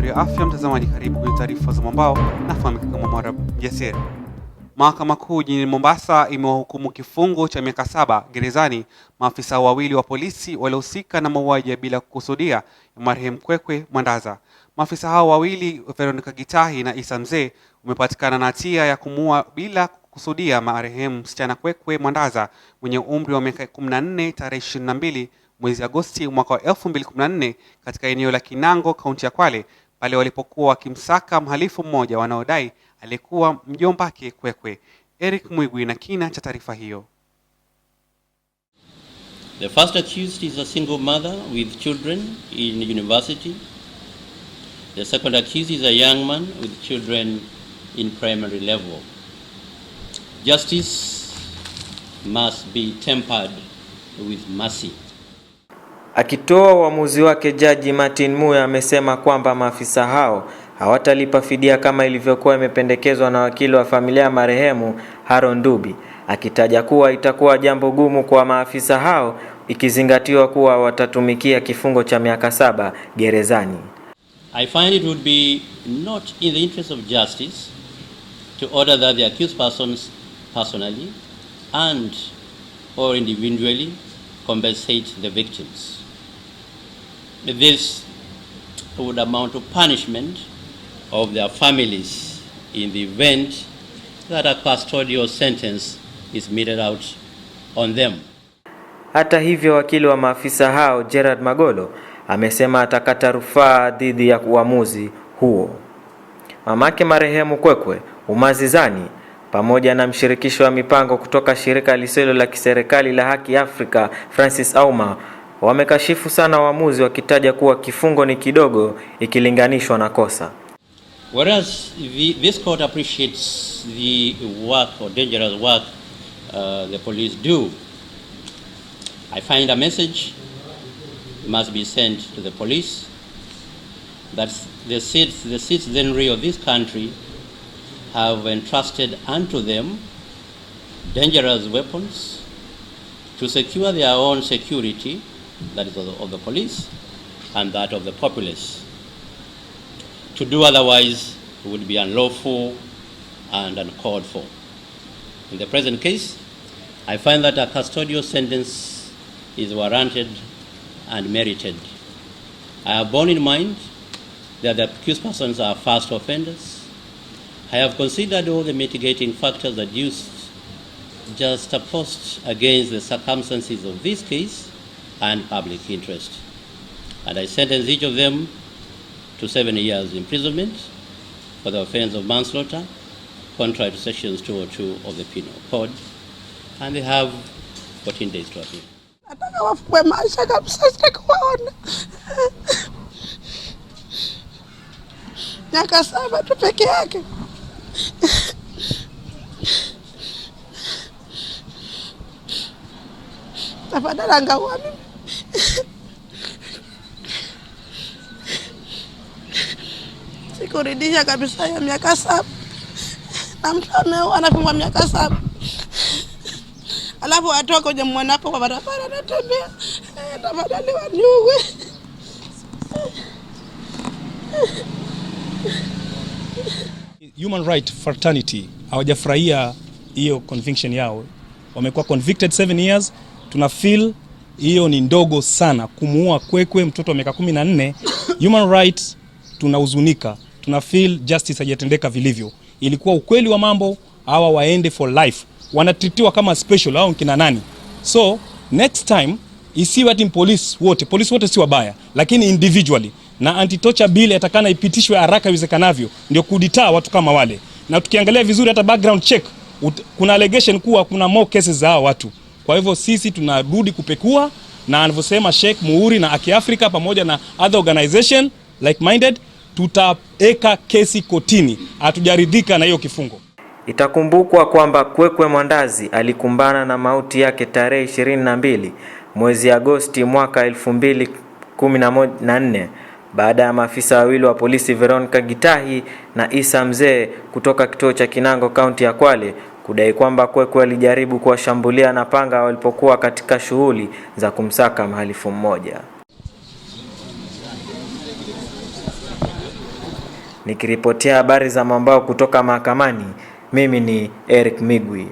Buheri wa afya mtazamaji, karibu kwenye taarifa za mwambao. Nafahamika kama Mwarab Jasiri. Mahakama Kuu jijini Mombasa imewahukumu kifungo cha miaka 7 gerezani maafisa wawili wa polisi waliohusika na mauaji ya bila kukusudia ya marehemu Kwekwe Mwandaza. Maafisa hao wawili Veronica Gitahi na Isa Mzee wamepatikana na hatia ya kumuua bila kukusudia marehemu msichana Kwekwe Mwandaza mwenye umri wa miaka 14 tarehe 22 mwezi Agosti mwaka wa 2014 katika eneo la Kinango, kaunti ya Kwale, pale walipokuwa wakimsaka mhalifu mmoja wanaodai alikuwa mjombake Kwekwe. Eric Mwigwi na kina cha taarifa hiyo. The first accused is a single mother with children in university. The second accused is a young man with children in primary level. Justice must be tempered with mercy. Akitoa uamuzi wake, Jaji Martin Muya amesema kwamba maafisa hao hawatalipa fidia kama ilivyokuwa imependekezwa na wakili wa familia ya marehemu Haron Dubi, akitaja kuwa itakuwa jambo gumu kwa maafisa hao ikizingatiwa kuwa watatumikia kifungo cha miaka 7 gerezani. I find it would be not in the interest of justice to order that the accused persons personally and or individually compensate the victims. This would amount to punishment of their families in the event that a custodial sentence is meted out on them. Hata hivyo, wakili wa maafisa hao Gerard Magolo amesema atakata rufaa dhidi ya uamuzi huo. Mamake marehemu Kwekwe, Umazizani, pamoja na mshirikisho wa mipango kutoka shirika lisilo la kiserikali la Haki Afrika Francis Auma wamekashifu sana uamuzi, wakitaja kuwa kifungo ni kidogo ikilinganishwa na kosa. Whereas this court appreciates the work or dangerous work the police do, I find a message must be sent to the police that the citizenry of this country have entrusted unto them dangerous weapons to secure their own security, that is of the police and that of the populace. To do otherwise would be unlawful and uncalled for. In the present case, I find that a custodial sentence is warranted and merited. I have borne in mind that the accused persons are first offenders. I have considered all the mitigating factors that used juxtaposed against the circumstances of this case and public interest. And I sentence each of them to 7 years imprisonment for the offense of manslaughter, contrary to sections 202 of the Penal Code, and they have 14 days to appeal. Nataka wafungwe maisha kabisa, sitaki kuwaona. Miaka 7 tu peke yake. Tafadhali angaua mimi. Sikuridhisha kabisa ya miaka 7. Na mtu ameoa anafungwa miaka 7. Alafu atoka kwenye mwanapo kwa barabara anatembea. Tafadhali waniue. Human right fraternity hawajafurahia hiyo conviction yao. Wamekuwa convicted 7 years. Tuna feel hiyo ni ndogo sana kumuua Kwekwe mtoto wa miaka 14. Human rights tunahuzunika. Tuna feel justice haijatendeka vilivyo. Ilikuwa ukweli wa mambo, hawa waende for life. Wanatritiwa kama special, hao kina nani? So next time isiwe ati polisi wote, polisi wote si wabaya, lakini individually na anti-torture bill itakana ipitishwe haraka iwezekanavyo ndio kudeter watu kama wale. Na tukiangalia vizuri hata background check, kuna allegation kuwa kuna more cases za hao watu. Kwa hivyo sisi tunarudi kupekua, na anavyosema Sheikh Muhuri na Haki Afrika pamoja na other organization like minded, tutaeka kesi kotini. Hatujaridhika na hiyo kifungo. Itakumbukwa kwamba Kwekwe Mwandazi alikumbana na mauti yake tarehe 22 mwezi Agosti mwaka 2014 baada ya maafisa wawili wa polisi Veronica Gitahi na Isa Mzee kutoka kituo cha Kinango kaunti ya Kwale kudai kwamba Kwekwe alijaribu kuwashambulia na panga walipokuwa katika shughuli za kumsaka mhalifu mmoja. Nikiripotia habari za mwambao kutoka mahakamani, mimi ni Eric Migwi.